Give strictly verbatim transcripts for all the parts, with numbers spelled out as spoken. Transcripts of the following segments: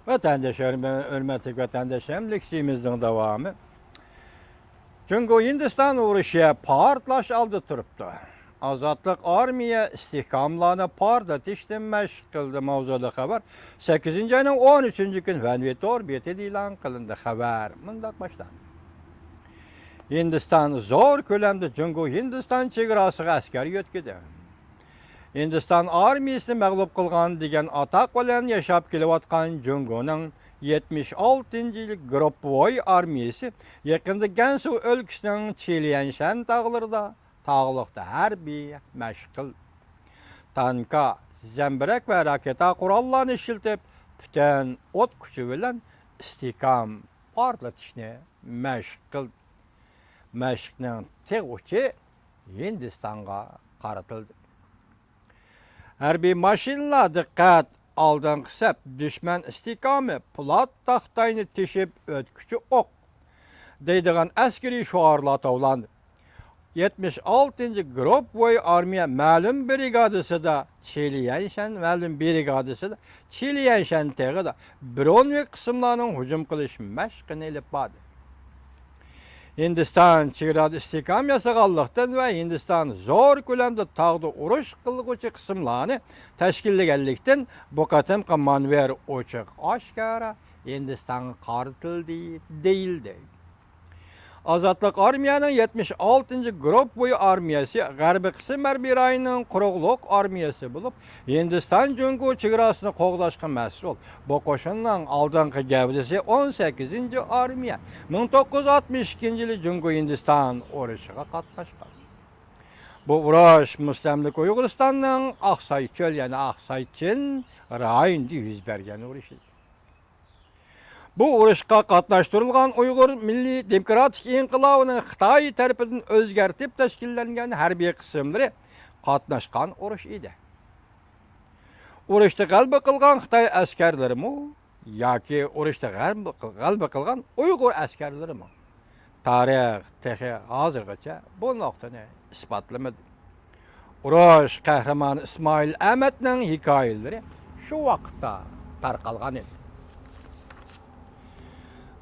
ۋەتەنداش، ھۆرمە-، ھۆرمەتلىك ۋەتەنداشلىرىم، لېكسىيىمىزنىڭ داۋامى. جۇڭگو ھىندىستان ئۇرۇشى پارتلاش ئالدىدا تۇرۇپتۇ. ئازادلىق ئارمىيە ئىستىھكاملارنى پارتلىتىشنى مەشىق قىلدى. ماۋزۇلۇق خەۋەر سەككىزىنچى ئاينىڭ ئون ئۈچىنچى كۈنى ۋەنۋى تور بېتىدە ئېلان قىلىندى. خەۋەر مۇنداق باشلاندى. ھىندىستان زور كۆلەمدە جۇڭگو ھىندىستان چېگراسىغا ئەسكەر يۆتكىدى. ھىندىستان ئارمىيىسىنى مەغلۇپ قىلغان دېگەن ئاتاق بىلەن ياشاپ كېلىۋاتقان جۇڭگونىڭ يەتمىش ئالتىنچى گۇرۇپپىۋوي ئارمىيىسى يېقىندا گەنسۇ ئۆلكىسىنىڭ چىليەنشەن تاغلىرىدا تاغلىقتا ھەربىي مەشىق قىلدى. تانكا، زەمبىرەك ۋە راكېتا قوراللارنى ئىشلىتىپ، پۈتۈن ئوت كۈچى بىلەن ئىستىھكام پارتلىتىشنى مەشىق قىلدى. مەشىقنىڭ تىغ ئۇچى ھىندىستانغا قارىتىلدى. ھەربىي ماشىنىلار دىققەت، ئالدىنقى سەپ، دۈشمەن ئىستىھكامى، پولات تاختاينى تېشىپ ئۆتكۈچى ئوق دەيدىغان ئەسكىرىي شوئارلار توۋلاندى. يەتمىش ئالتىنچى گۇرۇپپىۋوي ئارمىيە مەلۇم برىگادىسىدا، چىليەنشەن مەلۇم برىگادىسىدا، چىليەنشەن تېغىدا برونېۋىك قىسىملارنىڭ ھۇجۇم قىلىش مەشقىنى ئېلىپ باردى. ھىندىستان چېگراسىدا ئىستىھكام ياسىغانلىقتىن ۋە ھىندىستان زور كۆلەمدە تاغدا ئۇرۇش قىلغۇچى قىسىملارنى تەشكىللىگەنلىكتىن، بۇ قېتىمقى مانېۋىر ئوچۇق-ئاشكارا ھىندىستانغا قارىتىلدى، دېيىلدى. ئازادلىق ئارمىيەنىڭ يەتمىش ئالتىنچى گۇرۇپپىۋوي ئارمىيەسى غەربىي قىسىم ھەربىي رايونىنىڭ قۇرۇقلۇق ئارمىيەسى بولۇپ، ھىندىستان جۇڭگو چېگراسىنى قوغداشقا مەسئۇل. بۇ قوشۇننىڭ ئالدىنقى گەۋدىسى ئون سەككىزىنچى ئارمىيە، مىڭ توققۇز يۈز ئاتمىش ئىككىنچى يىلى جۇڭگو ھىندىستان ئۇرۇشىغا قاتناشقان. بۇ ئۇرۇش مۇستەملىكە ئۇيغۇرىستاننىڭ ئاقساي چۆل، يەنى ئاقساي چىن رايونىدا يۈز بەرگەن ئۇرۇش ئىدى. بۇ ئۇرۇشقا قاتناشتۇرۇلغان ئۇيغۇر مىللىي دېموكراتىك ئىنقىلابىنىڭ خىتاي تەرىپىدىن ئۆزگەرتىپ تەشكىللەنگەن ھەربىي قىسىملىرى قاتناشقان ئۇرۇش ئىدى. ئۇرۇشتا غەلىبە قىلغان خىتاي ئەسكەرلىرىمۇ ياكى ئۇرۇشتا غەلىبە، غەلىبە قىلغان ئۇيغۇر ئەسكەرلىرىمۇ؟ تارىخ تېخى ھازىرغىچە بۇ نۇقتىنى ئىسپاتلىمىدى. ئۇرۇش قەھرىمانى ئىسمائىل ئەمەتنىڭ ھېكايىلىرى شۇ ۋاقىتتا تارقالغان ئىدى.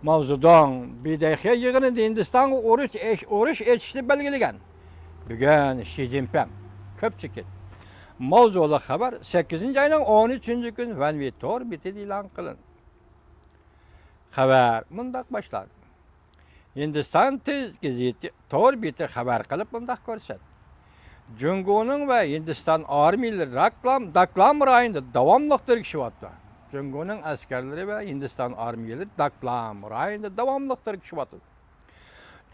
ماۋزېدۇڭ بىدەيخې يىغىنىدا ھىندىستانغا ئۇرۇش ئېچ-، ئۇرۇش ئېچىشنى بەلگىلىگەن. بۈگۈن شى جىنپىڭ، كۆپ چېكىت، ماۋزۇلۇق خەۋەر سەككىزىنچى ئاينىڭ ئون ئۈچىنچى كۈنى ۋەنۋى تور بېتىدە ئېلان قىلىندى. خەۋەر مۇنداق باشلاندى. ھىندىستان تېز گېزىتى تور بېتى خەۋەر قىلىپ مۇنداق كۆرسەتتى. جۇڭگونىڭ ۋە ھىندىستان ئارمىيىلىرى راكلام-، داكلام رايونىدا داۋاملىق تىركىشىۋاتىدۇ. جۇڭگونىڭ ئەسكەرلىرى ۋە ھىندىستان ئارمىيىلىرى داكلام رايونىدا داۋاملىق تىركىشىۋاتىدۇ.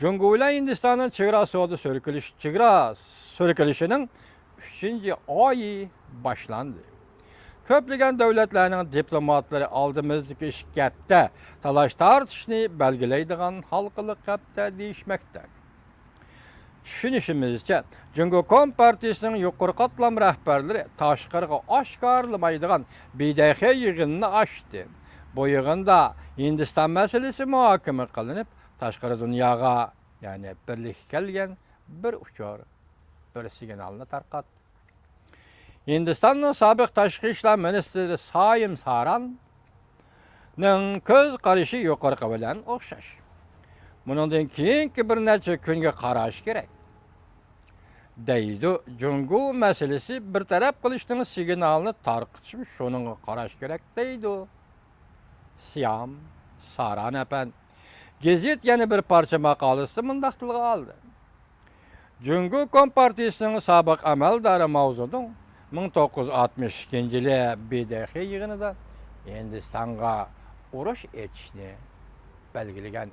جۇڭگو بىلەن ھىندىستاننىڭ چېگرا سودا سۈركىلىش-، چېگرا سۈركىلىشىنىڭ ئۈچىنچى ئايى باشلاندى. كۆپلىگەن دۆلەتلەرنىڭ دىپلوماتلىرى ئالدىمىزدىكى ئىككى ھەپتە تالاش-تارتىشنى بەلگىلەيدىغان ھالقىلىق ھەپتە دېيىشمەكتە. چۈشىنىشىمىزچە، جۇڭگو كومپارتىيىسىنىڭ يۇقىرى قاتلام رەھبەرلىرى تاشقىرىغا ئاشكارىلىمايدىغان بىدەيخې يىغىنىنى ئاچتى. بۇ يىغىندا ھىندىستان مەسىلىسى مۇھاكىمە قىلىنىپ، تاشقىرى دۇنياغا، يەنى بىرلىككە كەلگەن بىر ئۇچۇر، بىر سىگنالنى تارقاتتى. ھىندىستاننىڭ سابىق تاشقى ئىشلار مىنىستىرى سايىم ساراننىڭ كۆز قارىشى يۇقىرىقى بىلەن ئوخشاش. بۇنىڭدىن كېيىنكى بىر نەچچە كۈنگە قاراش كېرەك، دەيدۇ. جۇڭگو مەسىلىسى بىر تەرەپ قىلىشنىڭ سىگنالىنى تارقىتىشمۇ شۇنىڭغا قاراش كېرەك، دەيدۇ سيام ساران ئەپەندى. گېزىت يەنە بىر پارچە ماقالىسىدە مۇنداق تىلغا ئالدى. جۇڭگو كومپارتىيىسىنىڭ سابىق ئەمەلدارى ماۋزېدۇڭ مىڭ توققۇز يۈز ئاتمىش ئىككىنچى يىلى بىدەيخې يىغىنىدا ھىندىستانغا ئۇرۇش ئېچىشنى بەلگىلىگەن.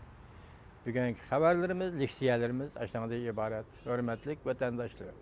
بۈگۈنكى خەۋەرلىرىمىز، لېكسىيەلىرىمىز ئاشۇنىڭدىن ئىبارەت، ھۆرمەتلىك ۋەتەنداشلىرىم.